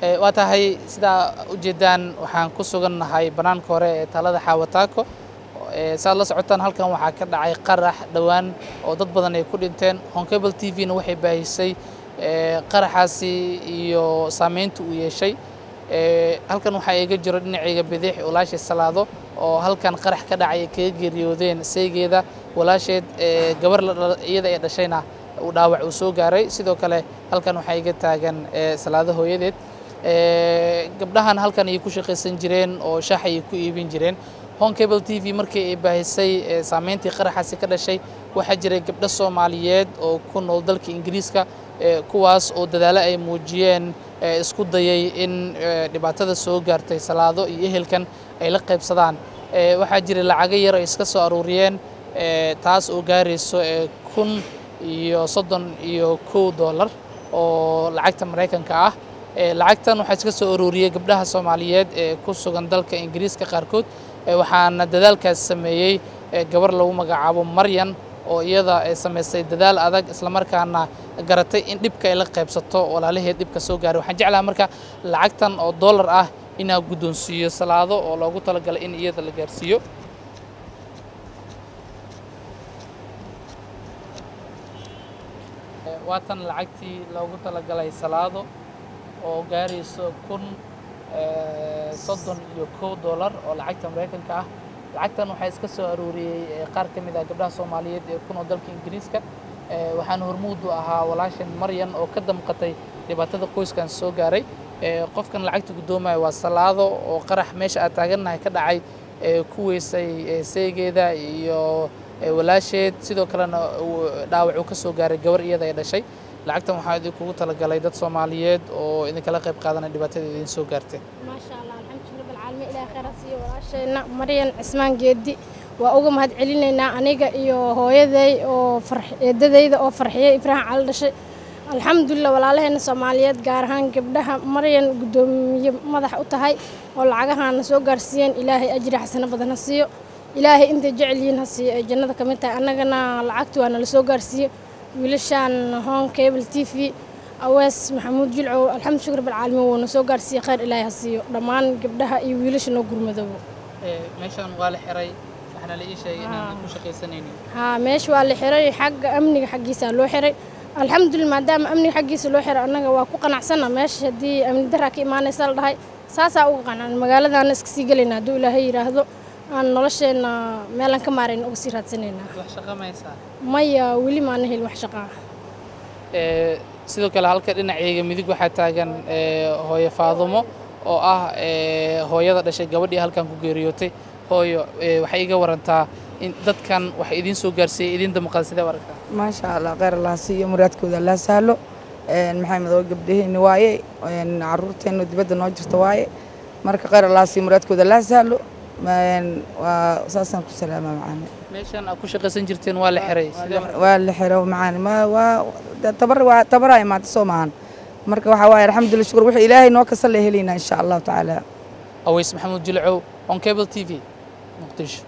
Waa tahay, sidaa ujeedaan waxaan ku sugannahay bannaanka hore ee taalada Xaawataako. Saad la socotaan, halkan waxaa ka dhacay qarax dhowaan oo dad badan ay ku dhinteen. Horn Cable TV na waxay baahisay qaraxaasi iyo saameynta uu yeeshay. Halkan waxaa iga jiro dhinacayga bidix walaashay Salaado, oo halkan qarax ka dhacay ay kaga geeriyoodeen saygeeda, walaasheed, gabar iyada ee dhashayna uu dhaawac uu soo gaaray. Sidoo kale halkan waxaa iga taagan Salaado hooyadeed. Gabdhahan halkan ayay ku shaqaysan jireen oo shaax ayay ku iibin jireen. Horn Cable TV markii ay baahisay saameyntii qaraxaasi ka dhashay, waxaa jiray gabdho Soomaaliyeed oo ku nool dalka Ingiriiska, kuwaas oo dadaalo ay muujiyeen isku dayay in dhibaatada soo gaartay Salaado iyo ehelkan ay la qaybsadaan. Waxaa jiray lacago yar ay iska soo aruuriyeen, taas oo gaarayso $1,031 oo lacagta Maraykanka ah. Lacagtan waxaa iska soo aruuriyey gabdhaha Soomaaliyeed ee ku sugan dalka Ingiriiska qaarkood, waxaana dadaalkaas sameeyey gabar lagu magacaabo Maryan, oo iyada samaysay dadaal adag, islamarkaana garatay in dhibka ay la qaybsato walaalaheed dhibka soo gaaray. Waxaan jeclaha marka lacagtan oo dollar ah inaa guddoonsiiyo Salaado oo loogu talagalay in iyada la gaarsiiyo. Waa tan lacagtii loogu talagalay Salaado oo gaarayso $1,031 oo lacagta Maraykanka ah. Lacagtan waxaa iska soo aruuriyey qaar ka mid ah gabdhaha Soomaaliyeed ee ku nool dalka Ingiriiska, waxaana hormuud u ahaa walaashan Maryan oo ka damqatay dhibaatada qoyskan soo gaaray. Qofkan lacagta guddoomaya waa Salaado, oo qarax meesha aad taagannahay ka dhacay ku weysay seegeeda iyo walaasheed, sidoo kalena dhaawac uu ka soo gaaray gabar iyada ay dhashay. Lacagtan waxaa idinkugu talagalay dad Soomaaliyeed oo idinkala qayb qaadanaya dhibaatada idin soo gaartay. Maasha Allah, alxamdulillah bilcaalamiin, Ilaah khayr ha siiyo walaashayna Maryan Cismaan Geedi. Waa uga mahad celinaynaa aniga iyo hooyaday oo eedadayda oo Farxiyey Ibraahim Cali dhashay. Alxamdulillah, walaalaheena Soomaaliyeed, gaar ahaan gabdhaha Maryan guddoomiye madax u tahay oo lacagahaana soo gaarsiiyeen, Ilaahay ajri xasano badan ha siiyo. Ilaahay intay jecel yihiin ha siiyo ay jannada ka mid tahay. Annagana lacagta waa nala soo gaarsiiyey wiilashaan Horn Cable TV, Awees Maxamuud Jilcow. Alxamdu shukr bilcaalamiin, wuuna soo gaarsiiyey. Khayr Ilaahay ha siiyo dhammaan gabdhaha iyo wiilasha noo gurmadoobo. Meeshan waa la xiray, waxaana la ii sheegay inaan ku shaqaysanaynin. Haa, meesha waa la xiray, xagga amniga xaggiisa loo xiray. Alxamdulillah, maadaama amniga xaggiisa loo xiray, annaga waa ku qanacsana. Meesha haddii amni daraa ka imaanaysa la dhahay, saasaa uga qancan. Magaaladaana iska sii gelayna hadduu Ilaahay yidhaahdo, aan nolosheenna meelaan ka maarayn uga sii raadsanaynaa. Wax shaqo maysaa? Maya, weli maana helin wax shaqaa. Sidoo kale halka dhinacayga midig waxaa taagan hooyo Faadumo, oo ah hooyada dhashay gabadhii halkan ku geeriyootay. Hooyo, waxay iga warantaa in dadkan wax idiin soo gaarsiiyey, idiin damqada, sidee u aragtaa? Maasha Allah, kheyr Allah siiyo, muraadkooda Allah sahlo. Maxay madoo gabdhaheena waaye, caruurteena dibadda noo jirta waaye. Marka kheyr Allah siiyo, muraadkooda Allah sahlo. Waa saasaan ku salaamaa macaane. Meeshan aad ku shaqaysan jirteen waa la xiray. Waa la xiro macaane, ma waa tabar, waa tabaraa imaata soo maahan. Marka waxaa waaye, alxamdulillah, shukur, wuxuu Ilaahay noo kasa la helaynaa insha Allahu tacaala. Aweys Maxamuud Jilcow, Horn Cable TV, Muqdisho.